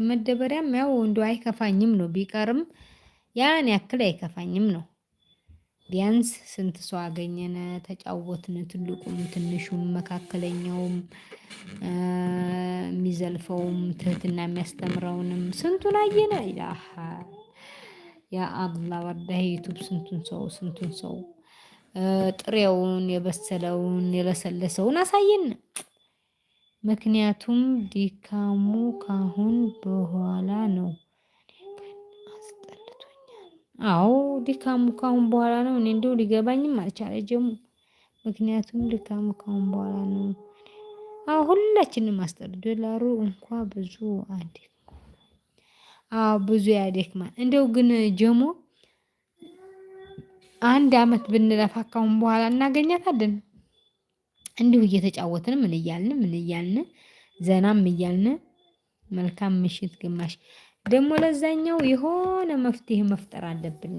መደበሪያም ያው እንደው አይከፋኝም ነው፣ ቢቀርም ያን ያክል አይከፋኝም ነው። ቢያንስ ስንት ሰው አገኘን፣ ተጫወትን፣ ትልቁም ትንሹም መካከለኛውም የሚዘልፈውም ትህትና የሚያስተምረውንም ስንቱን አየነ። ያ አላህ ወርዳ ዩቱብ ስንቱን ሰው ስንቱን ሰው ጥሬውን የበሰለውን የለሰለሰውን አሳየን። ምክንያቱም ድካሙ ካሁን በኋላ ነው። አስጠልቶኛል። አዎ ድካሙ ካሁን በኋላ ነው። እኔ እንደው ሊገባኝም አልቻለ ጀሙ። ምክንያቱም ድካሙ ካሁን በኋላ ነው። አዎ ሁላችንም አስጠል ዶላሩ እንኳ ብዙ አንዴ አዎ ብዙ ያደክማል። እንደው ግን ጀሞ አንድ አመት ብንለፋ ካሁን በኋላ እናገኛታለን። እንዲሁ እየተጫወትን ምን እያልን ምን እያልን ዘናም እያልን መልካም ምሽት። ግማሽ ደግሞ ለዛኛው የሆነ መፍትሄ መፍጠር አለብን።